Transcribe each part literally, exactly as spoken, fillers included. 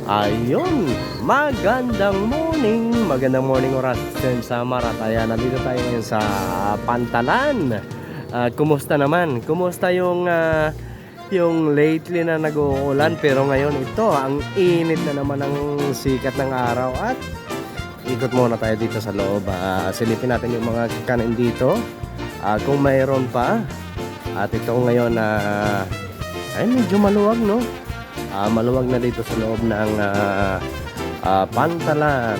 Ayun, magandang morning, magandang morning, Oras, Sen Samar. At ayan, nandito tayo ngayon sa Pantalan. Ah, kumusta naman? Kumusta yung, ah, yung lately na nag-uulan? Pero ngayon, ito, ang init na naman ng sikat ng araw. At ikot muna tayo dito sa loob. Ah, silipin natin yung mga kanin dito. Ah, kung mayroon pa. At ito ngayon, ah, ay, medyo maluwag, no? Ah, maluwag na dito sa loob ng, ah, ah, Pantalan.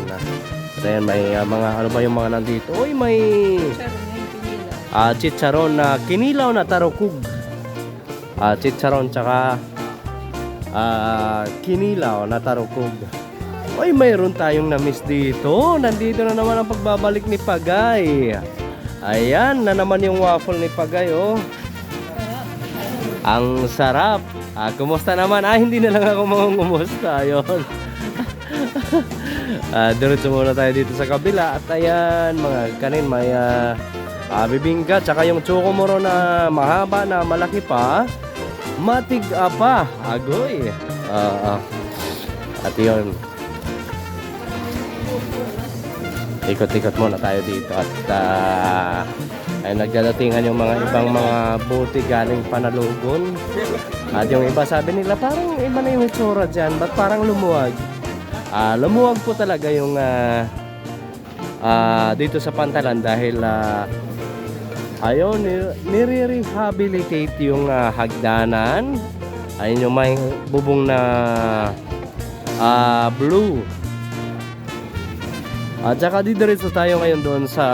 Then may, ah, mga, ano ba yung mga nandito? Uy, may, ah, chicharon na kinilaw na tarukog. Ah, chicharon tsaka, ah, kinilaw na tarukog. Uy, mayroon tayong na-miss dito. Nandito na naman ang pagbabalik ni Pagay. Ayan na naman yung waffle ni Pagay, oh. Ang sarap. Ah, kumusta naman? Ah, hindi na lang ako mangungumusta. Ayun. Ah, diretso muna tayo dito sa kabila. At ayan, mga kanin, may, ah, ah, bibingka, tsaka yung chokomoro na mahaba na malaki pa. Matig-a pa. Agoy. Ah, ah. At yun. Ikot-ikot muna tayo dito at, ah, ay nagdadatingan yung mga ibang mga bote galing Panalogon. At yung iba sabi nila, "Parang iba na yung itsura dyan, ba't parang lumuwag?" Ah, lumuwag po talaga yung, ah, ah, dito sa Pantalan dahil, ah, ayun, ni-, nire-rehabilitate yung, ah, hagdanan. Ayun yung may bubong na, ah, blue. At saka didiretso tayo ngayon doon sa,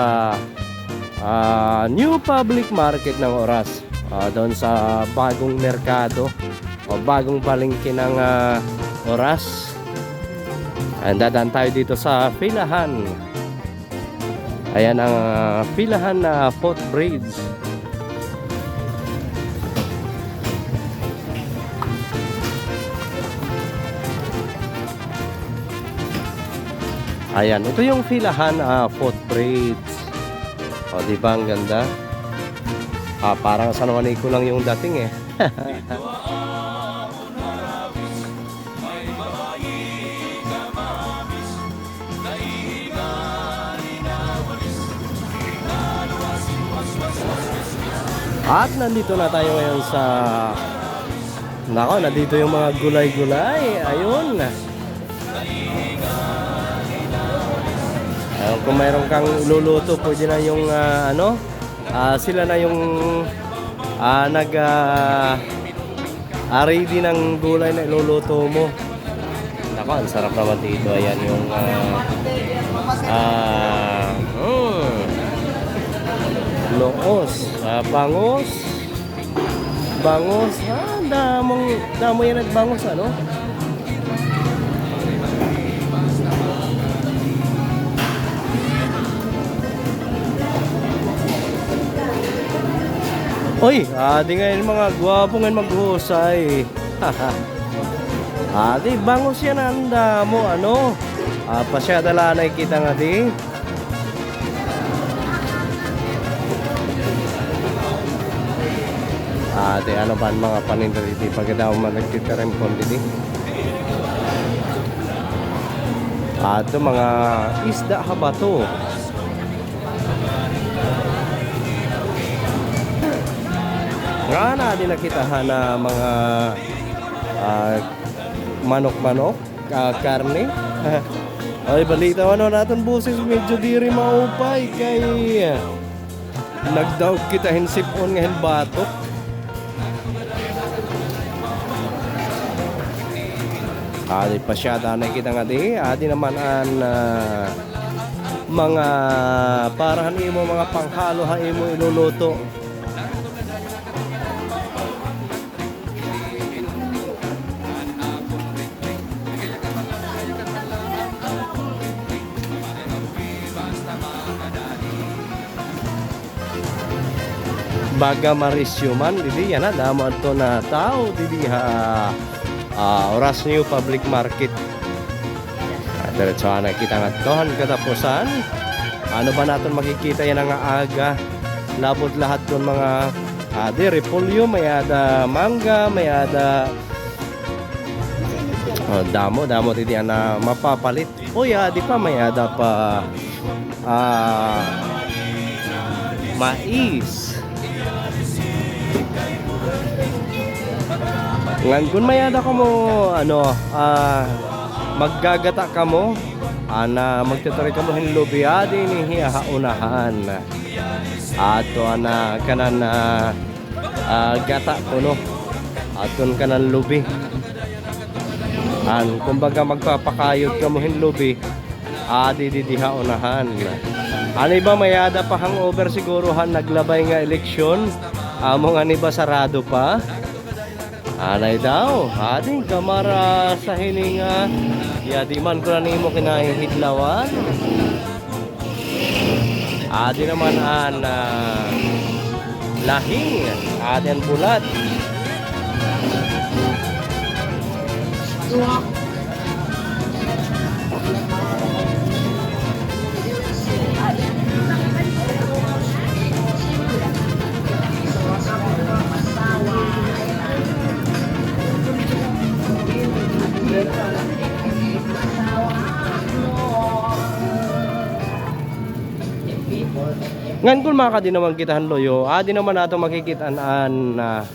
ah, new public market ng Oras. Ah, doon sa bagong merkado o bagong palengke ng, ah, Oras. And dadaan tayo dito sa Filahan. Ayan ang, ah, Filahan na footbridge. Ayan, ito yung Filahan, ah, footbridge. O, di ba ang ganda? Ah, parang San Juanico lang yung dating eh. At nandito na tayo ngayon sa, nako, nandito yung mga gulay-gulay. Ayun. Ayun, kung mayroon kang luluto, pwede na yung, ah, ano, ah, sila na yung, ah, nag, ah, ah, ready ng gulay na iluluto mo. Nako, ang sarap naman dito. Ayan yung, ah, ah, mm, loos, ah, bangus. Bangus, ah, damong, damo yan nagbangus, ano? Uy, adi ngay-an mga gwapo ngay-an maghusay. Adi, bangus yana, an damo, ano? Ah, pasyada la anay kita ngadi. Adi, ano ba an mga paninda didi? Pagkadamo man nagtitirim pon didi. Adto mga isda ha bato. Ngan adi na kita han mga, ah, manok-manok, ah, karne. Ay, balita, ano, an aton boses medyo diri maupay kay nagdaog kita hin sip-on nga hin batok. Adi, pasyada anay kita ngadi. Adi naman an, ah, mga para han imo mga panghalo ha imo iluluto. Baga marisyo man didi, yana, damo adto na tawo didi ha, ah, Oras New Public Market. Ah, diretso anay kita ngadto han katapusan. Ano ba naton makikita yana nga aga? Labot lahat kun mga, ah, di, repolyo, may-ada mangga, may-ada Ah, damo, damo didi an mapapalit. Uy, adi pa, may-ada pa, ah, mais. Ngan kon may-ada kamo, ano, ah, maggagata kamo, an, ah, magtuturi kamo hin lubi, adi ini hiya ha unahan. Adto an, ah, kanan, ah, ah, gata kuno. Adton kanan lubi. An, kumbaga, magpapakayod kamo hin lubi, adi didi ha unahan. An iba may-ada pa hangover siguro han naglabay nga eleksyon. Amo nga an iba sarado pa. Anay daw, adi, kamara sa hini nga, ya, di man ko na nimo kinahihidlawan. Adi naman an, ah, lahing, adi an bulad. Ngan kon makadi naman kita han luyo, adi naman aton makikit-an an, ah,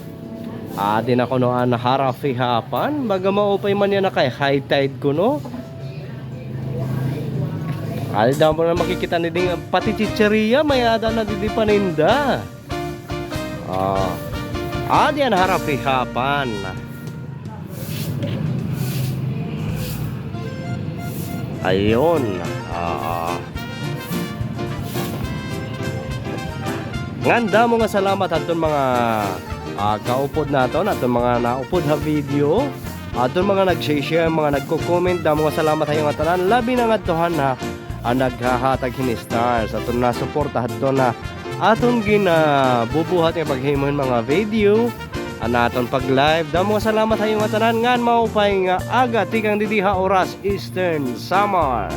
adi na kuno an harapihapan, baga maupay man yana kay high tide kuno. Adi daw mo na makikit-an didi nga pati chicheria, may-ada na didi paninda. Ah. Adi an harapihapan. Ayun. Ah. Ngan damo nga salamat adton mga, ah, kaupod naton, adton mga naupod ha video, adton mga nag-share, mga nagko-comment, damo nga salamat ha iyo ngatanan, labi na ngadto han, ah, naghahatag hin stars, adton nasuporta hadton na aton ginabubuhat nga paghimo hin mga video, an aton pag-live. Damo nga salamat ha iyo ngatanan ngan maupay nga aga tikang didi ha Oras, Eastern Samar.